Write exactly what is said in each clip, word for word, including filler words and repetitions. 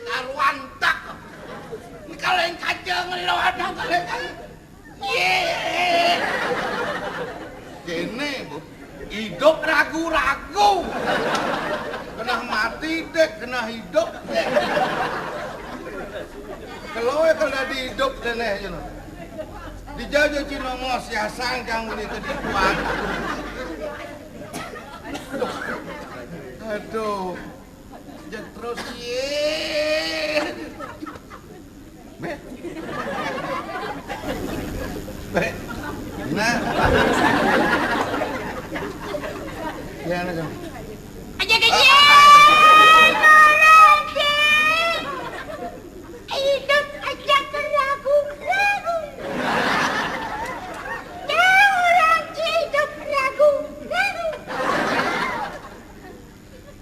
Karuan tak. Kaleng kaca ngeloan kaleng kaca. Yé. Kéné, Bu. Idup ragu-ragu. Kenah mati dék, kenah idup dék. Kalau ya kalau dadi idup déné, you know. Dijajah Cina ngos ya sang jang beli tadi kuat. Aduh. Jek terus, yé. Bé. Bé. Nah. Ya, nah, jang. Aja kejadian orang sih. Hidup aja keragu-ragu. Ya, orang sih hidup ragu-ragu.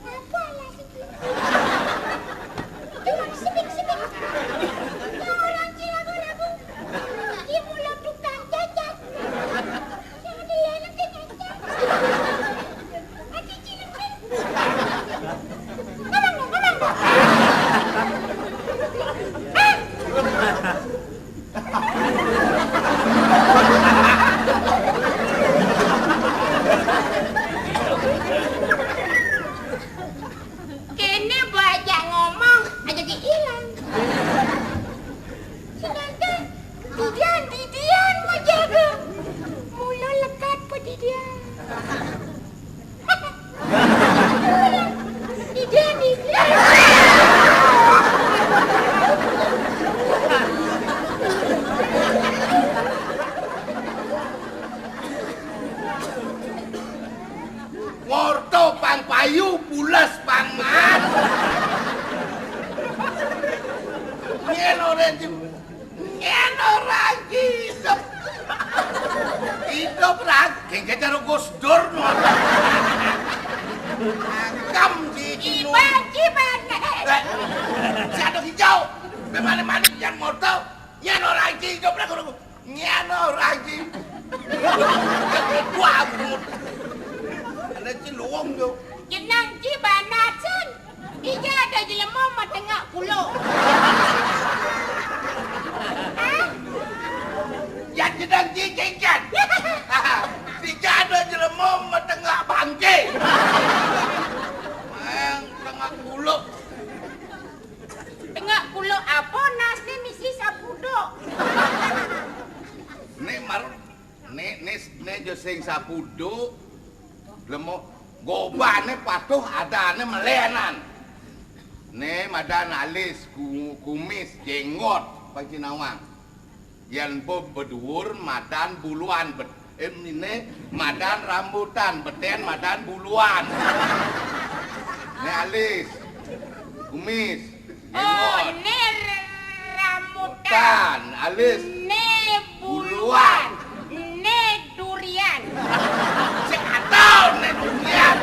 Apa lah sih? Cuma sipik-sipik. Ya, orang sih ragu-ragu. Dia mula tukang jajan. Yang ada lain nanti jajan. Nanti cilok, eh. Ngomong dong, ngomong dong. Ah! Kéné bocah ngomong aja diilang. Sedangkan didian, didian mau jaga. Mula lekat padidian. Didian, didian. Ngorta pang payu, pules pang maas. Nyén ora ji-, nyén ora ji idup. Idup ra, gengge karo Gus Dur ngono. Angkem ji Cino. Iban, iban. Eh, si Aduk Hijau. Bemane-mane nyén ngorta. Nyén ora ji idup ra ngono. Nyén ora ji. Wah, ampun. Ana ci luwung yo. Jeneng ci banasen. Ija ada jelema matengak pulo. Hah? Ya jeneng ci cengken. Ija ada jelema matengak bangke. Mang tengak pulo. Tengah pulo apa nasne misi sapuduk? Né mar-, né, né, né jo sing sapuduk, lemo gobane patuh adane melenan. Né madan alis, ku-, kumis, jenggot, pang ci nawang. Yén bub beduur madan buluan, bet-, eh, né madan rambutan, betén madan buluan. Né alis, kumis, oh, jenggot. Né r-, rambutan. Tan, alis. Né buluan. Buluan. Né durian. Sing atau né durian.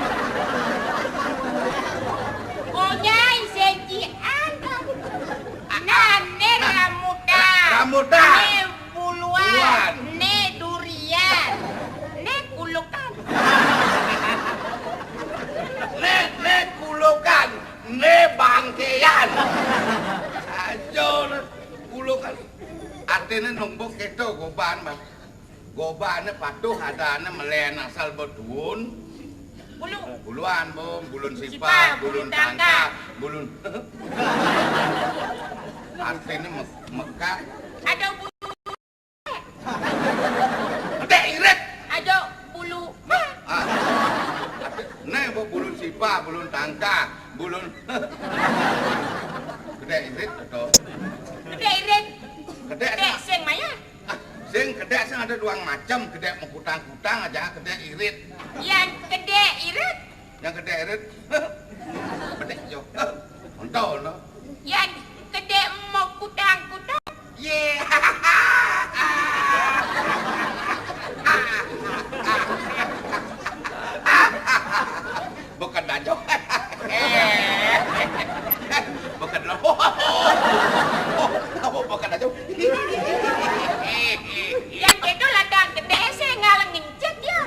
Onyai sing ci antau. Nah, né rambutan. Rambutan. Né buluan. Buluan. Né durian. Né kulukan. Né, né kulukan. Né bangkean. Aja kulukan. Artine nombok keto goban, Bang. Gobane patuh adane melen asal beduun. Bulu. Buluan, Bung. Bulun sipah, sipah, bulun bulun tangkah, tangkah. Bulun. Artine me-, mekak. Ada bulu. Gedek irit. Ada bulu. Ah. Ade-, ne, Bung, bulun sipah, bulun tangkah, bulun. Gedek irit atau? Gedek irit. Gedek gedek sa-, sing maya. Ah, sing gedek sing ada duang macem, gedek mekutang-kutang aja, gedek irit. Yang gedek irit. Yang gedek irit. Gedek yo. Ontol no. Yang gedek mekutang-kutang. Ye. Bukan dajo. Bukan lo. Apa bukan dajo? Yang itu ladang gedek sing ngaleng ngincit ya.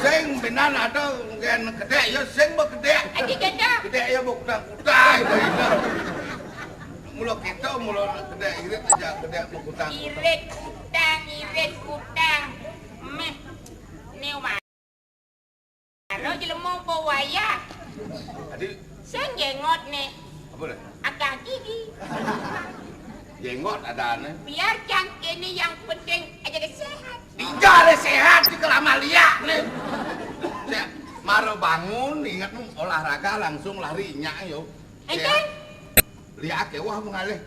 Sing benan ada gen gedek ya sing begedek. Aji gedek. Gedek ya bukutang kutai. Mula gedé irit aja, gedé kutang. Irit kutang, irit kutang. Méh, né waro jelema wayah. Adi. Sing jenggot né. Apa dah? Akah gigi. Jenggot adané. Biar cang kéné, yang penting aja dah sehat. Ija dah sehat, di kelama liak né. Sehat. Mara bangun, ingat, olahraga langsung lari nyak, yo. Enten? Sehat. Liak ké wah mengalih.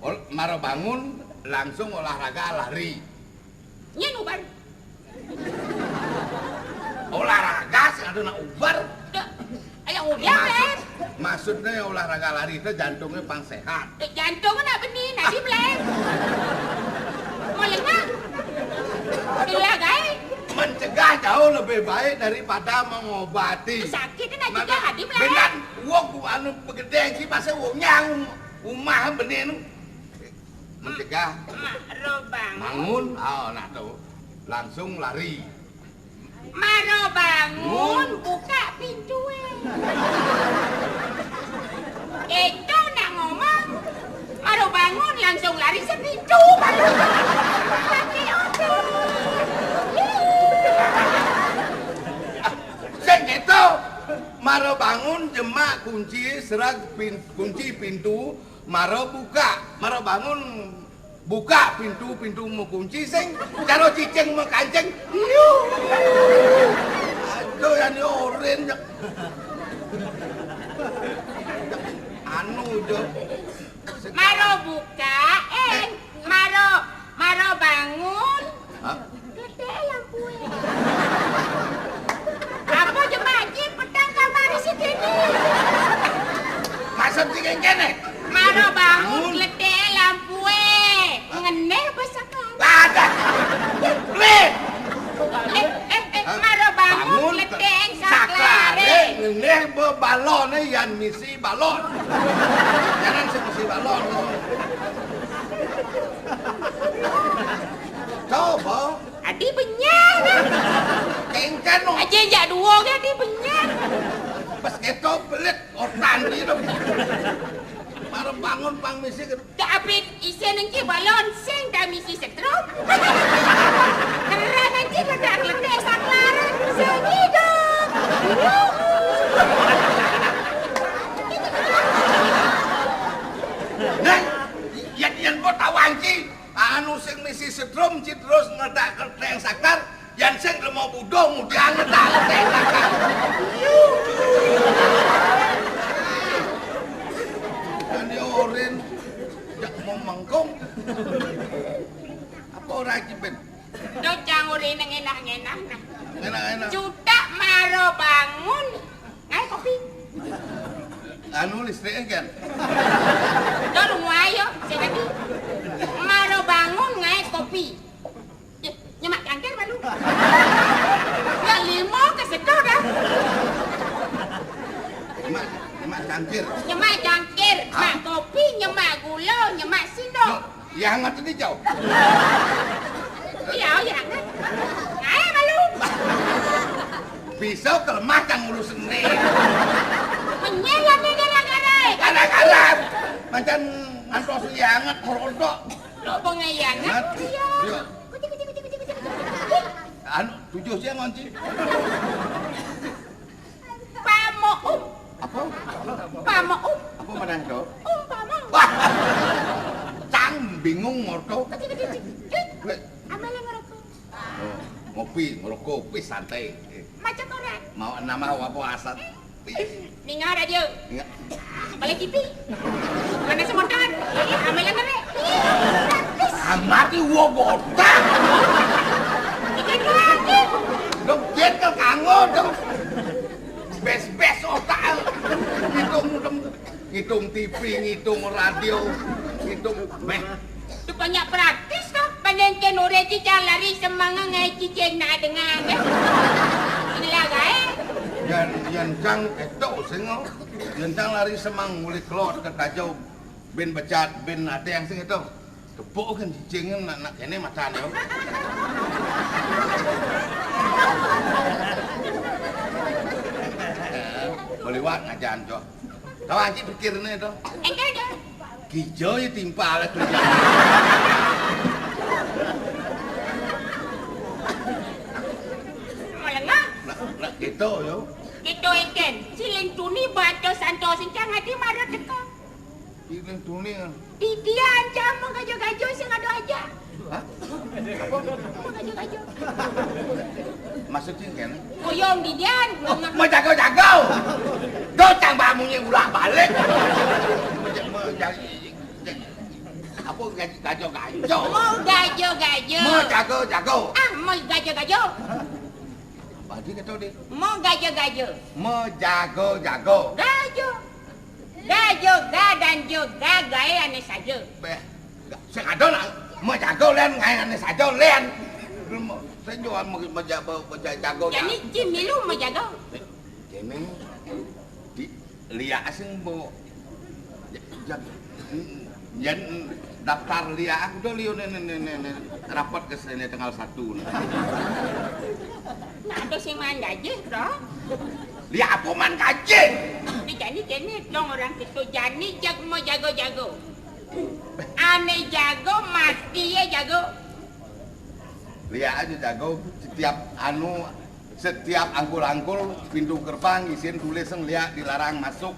Ol-, mara bangun, langsung olahraga lari. Nyén ubar. Olahraga sing ada nak ubar. Dah, aya ubar, Mas. Maksudnya olahraga lari itu jantungnya pang sehat. Eh, jantung nak benih, nak di beleng. Mau lengah. Itulah, guys. Mencegah jauh lebih baik daripada mengobati. Sakit nak cegah, di beleng. Benar, wong anu begedé sih, pasal wong nyang umah benih nu. Mencegah. Mara bangun. Bangun, oh, nah tu. Langsung lari. Mara bangun, buka pintué. Itu nak ngomong. Mara bangun, langsung lari sepintu. Pakai otot. Sing kéto. Mara bangun, jemak kunci, serag pin-, kunci pintu, mara buka. Mara bangun, buka pintu, pintu mau kunci, sing cara cicing mau kancing. Aduh, yang diorin. Anu, jo. Mara buka, eh, mara, mara bangun. Hah? Gledek lampué. Apa jemak cing petang kamar isi kéné? Maksud cing kéné? Mara bangun, gledek lampué. Ngeneh besaklaré. Ada. Lé. Eh, eh, eh, mara bangun, gledek saklaré. Ngeneh bebaloné, yan misi balon. Jangan sing misi balon. Coba. Adi benyah. Kéngkén, no. Aja jak dua ke, adi benyah. Pas kéto pelit otan dia, no. Mara bangun pang misi ke. Tapi isin engki balon sing tak misi setrum. Terang engki tak letak saklar. Sing hidup. Nah, yan, yan buat tawang ki. Anu sing misi setrum, ci terus ngletak kerteng saklar, yan sing lemo budo mudian ngletak kerteng saklar. Yan diorin, jak mau mengkung. Apa ora iki, Ben? Dok, cang urin ngenah-ngenah, nah. Ngenah-ngenah. Cutak mara bangun. Ngaé kopi. Anu, listriknya kan? Dor, muayo, sing adi. Mara bangun ngaé kopi. Eh, nyemak cangkir malu. Ya, lima ke sedo dah. Nyemak, nyemak cangkir. Nyemak cangkir, ah, nyemak kopi, nyemak gula, nyemak sendok. Loh, ya hangat ini jauh. Iya, ya hangat. Ngaé malu. Bisa kelemah cang ngurus seni. Menyel ya gara-gara. Gara-gara. Macam ngantos ya hangat, merodok. Lo pengayangan? Hangat. Iya. Iya. Kucing, kucing, kucing, kucing, kucing. Anu, tujuh siang ngonci. Pamoum. Apa? Pamoum. Apa menang tu? Umpama. Wah. Cang bingung, morto. Kucing, kucing, kucing. Weh. Ambil yang ngerokok. Oh, ngopi, ngerokok, wis santai. Maca koran. Mau nama apa asal? Ningal radio. Ningal. Balik T V. Mana semontan? Ini hamil kan, Rek? Ih, praktis. Amat, iwo botak. Ini gratis. Dong, jet ke kanggo, dong. Bes-bes otak. Ngitung, dong. Ngitung T V, ngitung radio, ngitung meh. Tu banyak praktis toh, bandingke nure cicang lari semanga ngaé cicing nak dengar, eh. Inilah gaé. Yan, yan cang etok sing, oh. Yan cang lari semang ngulik kelot ke kajau bin becat bin ada yang sing itu. Tepuk kan cicing nak, nak kene macan yo. Beliwat ngajan, Cok. Tahu anci pikirnya itu. Enggak ada. Ijo ya timpal tu. Malengah. Nak, nak gitu yo. Gitu iken. Siling tuni banto santo sincang ati mara teka. Siling tuni. Titian cang menggajo-gajo sing ado aja. Hah? Menggajo-gajo. Maksudnya kan? Kuyung didian. Mau jago-jago. Dotang bamunya ulah balik. Mau ja-, mau ja-, apa gajo-gajo? Mau gajo-gajo. Mau jago-jago. Ah, mau gajo-gajo. Apa dia kata dia? Mau gajo-gajo. Mau jago-jago. Gajo. Gajo, ga dan jo, ga gae ane saja. Beh, sing ado nak mau jago len ngae ane saja len. Sing jual mau, mau ja-, mau, mau ja-, jago. Jadi, Jim milu mau jago. Kene di liak sing bo. Ja-, ja-, yen daftar liak aku do liu ne, ne, ne, ne, ne. Rapat ke sini tanggal satu ne. Nah, ada sing main gaji, bro. Liak apa man gaji? Ini jani kene dong orang kita jani jag mau jago-jago. Ane jago, mati ya jago. Liak aja jago, setiap anu, setiap angkul-angkul pintu gerbang isin tulis sing liak dilarang masuk.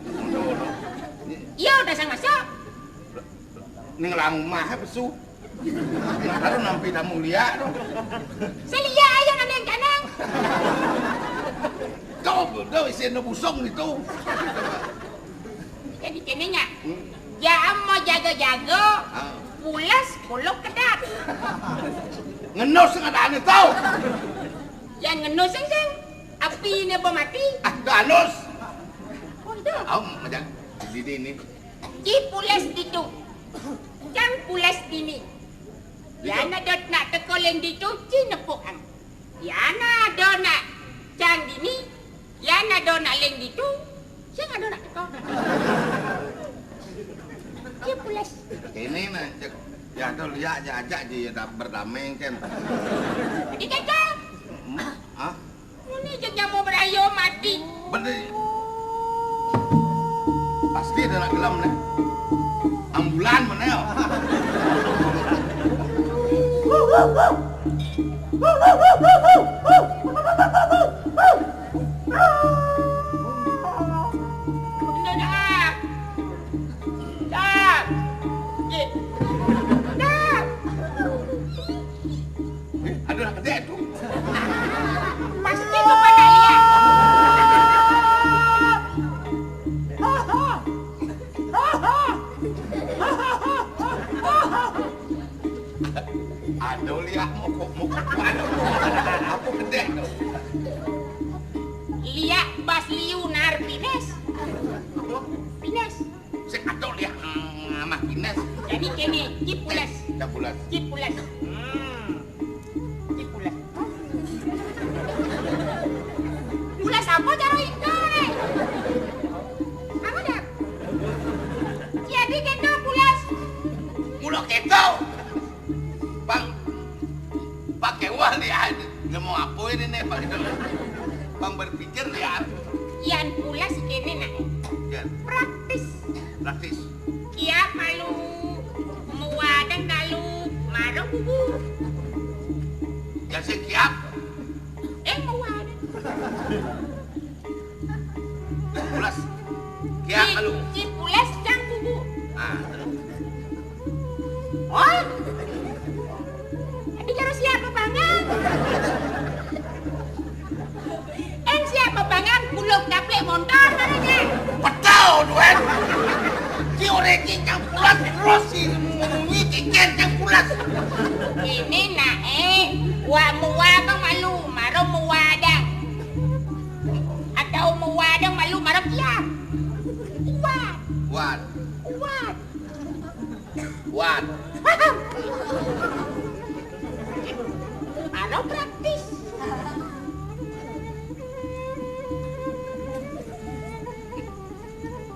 Iya, udah sang masuk. Ning lang umah pesu. Baru nampi tamu liak tu. Selia aja nang yang kanang. Kau tu isin busung itu. Jadi kene nya. Hmm. Jam mau jago-jago. Ah. Pulas kolok kedat. Ngenus ngadane tau. Yang ngenus sing sing. Api ne bo mati. Ah, ganus. Oh, itu. Au, macam di, di ni. Di pulas ditu. Cang pulas dini. Ditu. Yana dot nak teko leng ditu, ci nepuk ang. Yana do nak cang dini. Yana do nak leng ditu. Sing ado nak teko. Ci pulas. Ini nah, cek. Ya, tu liak aja, ajak je ya, dah berdamai kan. Di kaka. Hmm, ah? Ini je nyamu berayo mati. Bener. Pasti ada nak gelam nih. Ambulan mana ya? Bener dah. Dah. Ye. Dah. Eh, ada nak kedek tu. Pasti tu pada lihat. Aduh, liak mokok-mokok. Aduh, apa kedek tu? Liak bas liu nar pines. Apa? Pines. Sing aduh liak, mm, amah pines. Jadi kene, ci pulas. Ci pulas. Ci pulas. Hmm. Ci pulas. Pulas apa cara ikai? Apa dah? Jadi kita pulas. Mula kita. Bang, pakai wah lihat. Dia mau apa ini nih, Bang? Bang berpikir lihat. Yan pulas kene nak. Yan. Praktis. Praktis. Kiap malu, muadeng kalu, marung bubu. Ya, sing kiap. Eh, muadeng. Pulas. Kiap malu. Ci pulas cang bubu. Ah, terus. Oh. Tapi terus siapa pangan? Eng siapa pangan buluk daplek montor mananya? Betul, Duen. Si Oreki cang pulas, terus si Mumi cincin cang pulas. Ini nak, eh, wa mua bang malu, maro mua dang. Atau mua dang malu, maro kiam. Kuat. Kuat. Kuat. Wan. Anu praktis.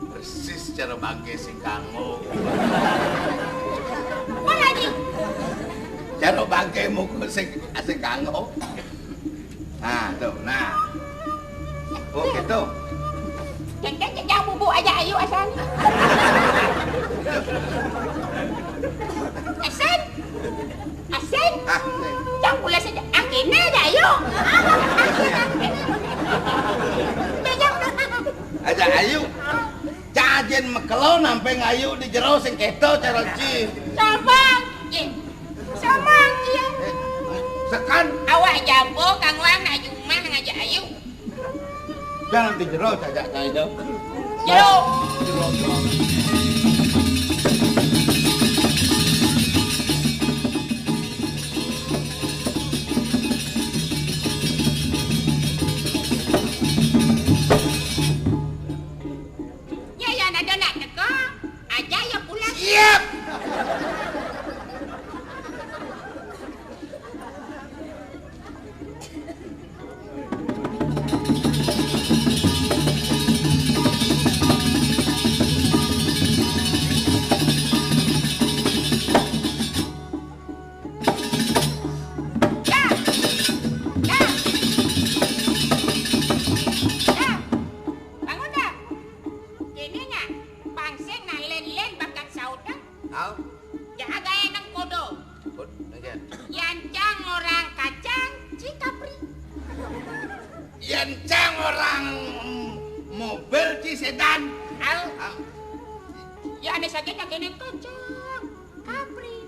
Persis cara bangke sing kanggo. Apa lagi? Cara bangke muka sing, sing kanggo. Nah, tu, nah. Oh, gitu. Cek, cek, cek, jangan bubuk aja, ayo, asal. Aja ayu. Cak ajin makelo nampé ngayu di jero sing kéto cara ci. Sabar, Ci. Sabar, Ci. Sekan. Awak jaba kang wang nak jumah ngajak ayu. Jangan di jero cak ajak ayu. Jero. Jero. Ya, ya, nado nak teka. Aja ya pulang. Siap. Dah. Dah. Dah. Bangun dah. Kéné nya, bang sing nak lén-lén bakat saut dah. Au. Jaga nang kodo. Kod, nengken. Yan cang orang kacang, ci kapri. Yan cang orang, mm, mobil, ci sedan. Au. Au. Ya, ané saja cang kéné kacang, kapri.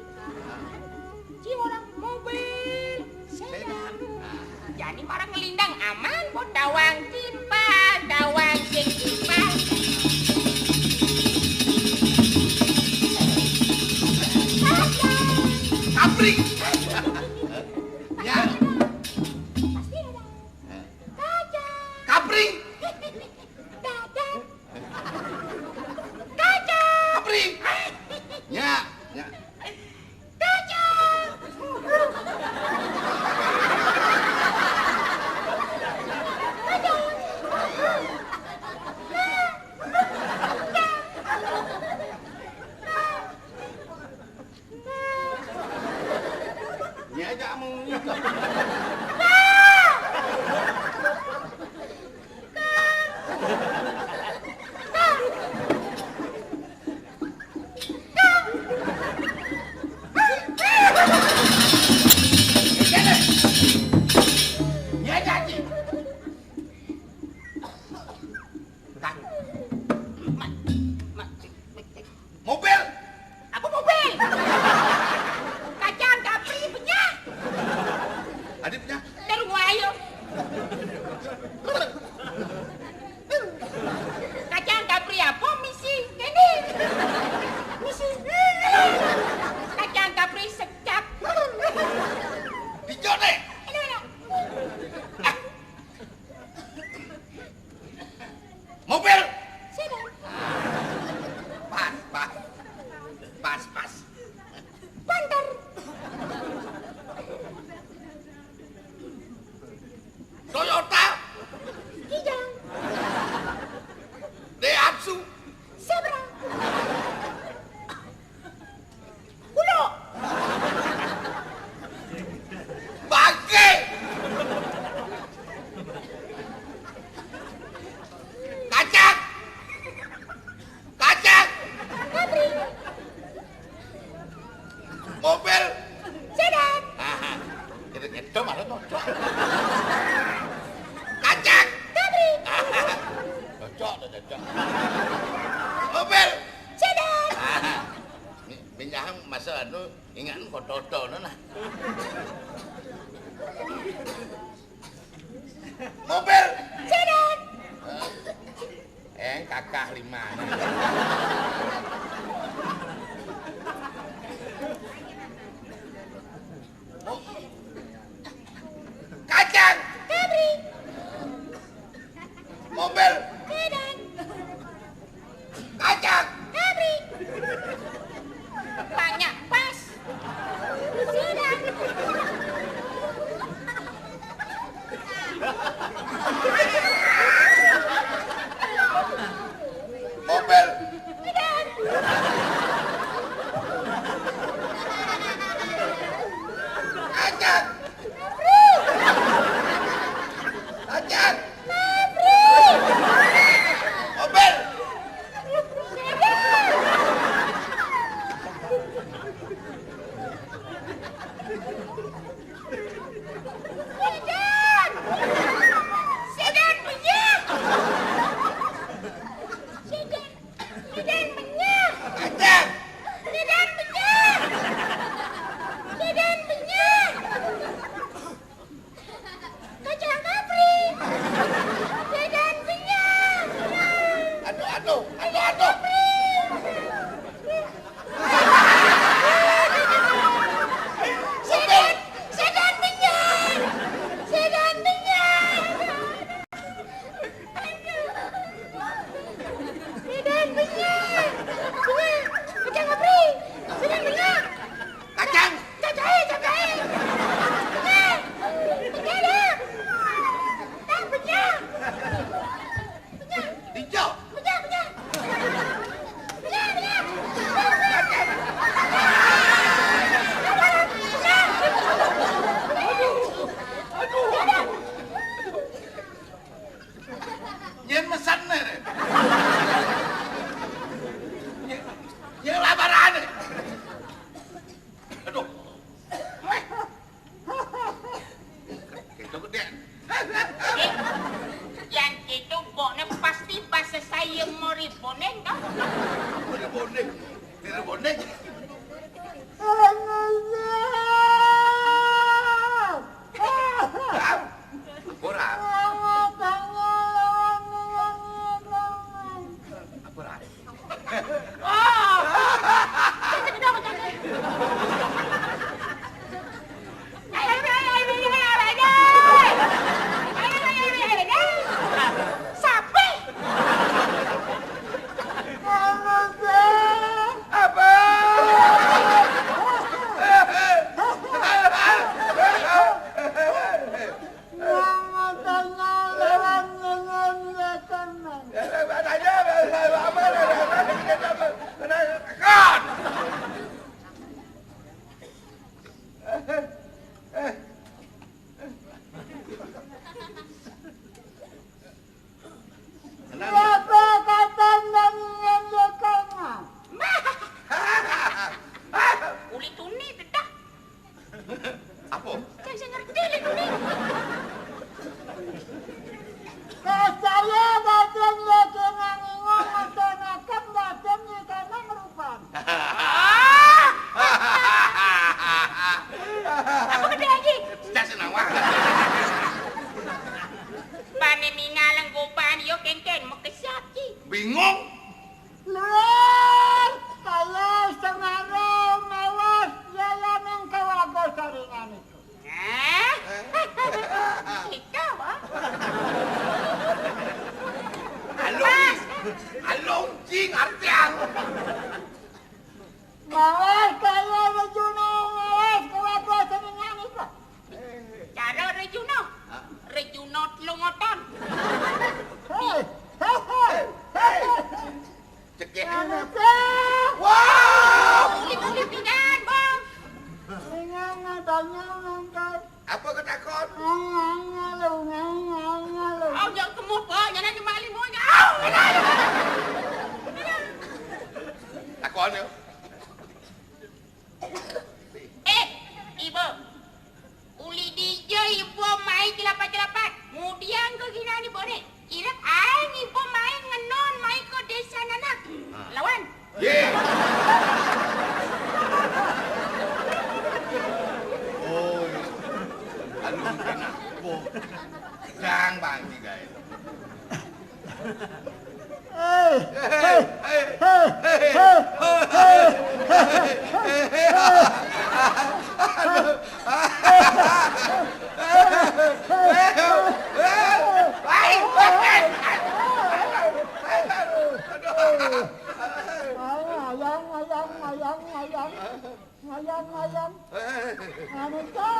Ci orang mobil, sedan. Sedan. Jani marang ngelindang aman, buat dawang timpal, dawang sing timpal. Kapri. Ya. Pasti ada. Kacang. Kapri. Dadah. Kacang. Kapri. Ya, ya. Kacang. Kacang. Nya aja mau. Nya aja, Ci. Mak, mak, cik, cik, cik. Mobil. Apa mobil? Kacang kapri punya. Adi punya. Terus gua ayo. Kacang kapri apa misi? Ini. Misi. Kacang kapri secap. Dijone. Ini mana? Mobil. Sedan. Pas, pas. Pas, pas. Panther. Toyota. Kijang. Daihatsu. Zebra. Kulo. Bangke. Kacang. Kacang. Kapri. Mobil. Sedan. Aha. Itu, itu malah cocok. Kacang. Kapri. Cocok, cocok. Mobil. Sedan. Aha. Mi-, minyak masa anu, ingat kok toto, nah. Mobil. Sedan. Eh, kakah lima. Kacang. Kabri. Mobil. Sedan. Kacang. Kabri. Banyak pas. Sedan. Mobil. Apa dia bonek? Dia bonek. Apa, Ran? Apa, Ran? Apa? Uli tuni tedah. Apa? Saya ngerti le tuni. Kacaya badan lagi ngangingon, atau nakam badan di tanah merupan. Apa kata lagi? Cak senang wah. Pane ningalang goban yo kengken makesiap ki. Bingung. Luar, kalau sengaro mawas jalaning kawago saringan itu. Hah? Ika, Bang? Alung, alung, cing, artian. Mawas kalau Rejuno, mawas kawago saringan itu. Cara Rejuno. Hah? Rejuno telung oton. Hei, hei, hei, hei. Cekek. Wah! Kulit-kulit pinggan, Bang. Pinggan adanya nangkal. Apa ketakon? Ngang, ngang, ngalung, ngang, ngang, ngalung. Au, jak kemu, Pak. Nyana cuma lima, au, kena. Takon yo. Eh, Ibu. Uli dija Ibu mai celapat-celapat. Mudiang ke gina ni bone. Irep aeng Ibu mai ngenon mai ke desa nanak. Lawan. Ye. Oh, iya. Aduh, kena. Bo. Jang, Bang, tiga ini. Ayang, ayang, ayang, ayang. Ayang, ayang. Anu to,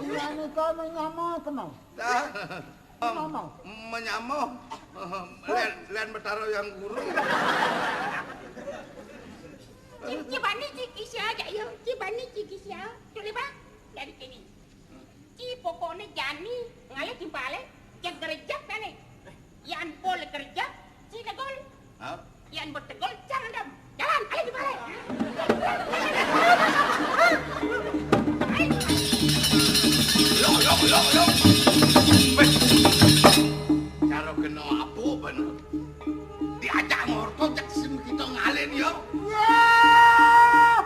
anu to menyama kemau. Menyama. Menyama. Len, len betara yang guru. Cik, cik bani cik isia aja ya. Cik bani cik isia. Cuk liba. Dari sini. Ci pokokne jani ngalih timpale, jeg gerejek dane. Yan bol gerejek, ci tegol. Hah? Yan betegol, jangan dem. Jalan, alih timpale. Lo, lo, lo, lo. Weh. Cara kena apa bener? Diajak ngorto jak sim kita ngalen yo. Wah!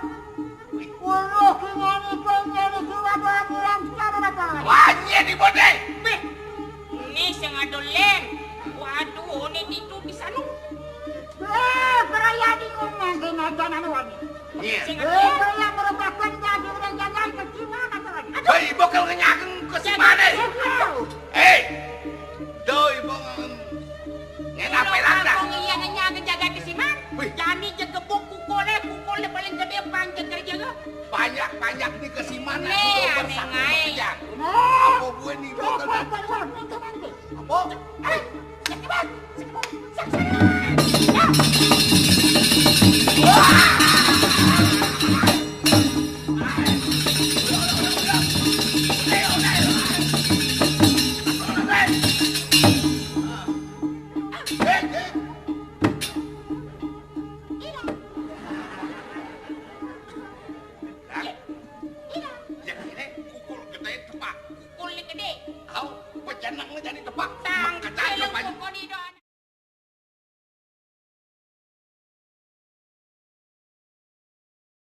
Weruh kingane konyane suwada bilang cara datang. Wah, nyet di bote. Beh, ini sing ado len. Waduh, ini ditu di sanu. Eh, perayaan ini ngomong ke najan anu wani. Iya. Sing ado len. Eh, perayaan merupakan baju dan jangan kecil mana tuh wani. Aduh. Hei, bakal ngenyakeng ke si mana? Aduh. Eh, doi bong. Ngena apa lantas? Wong iya ngenyang jaga di siman. Wih. Jani jegebuk kukule, kukule paling gede panjat kerja ke. Banyak-banyak di kesiman. Nih, aneh ngae. Apa gue nih bakal apa?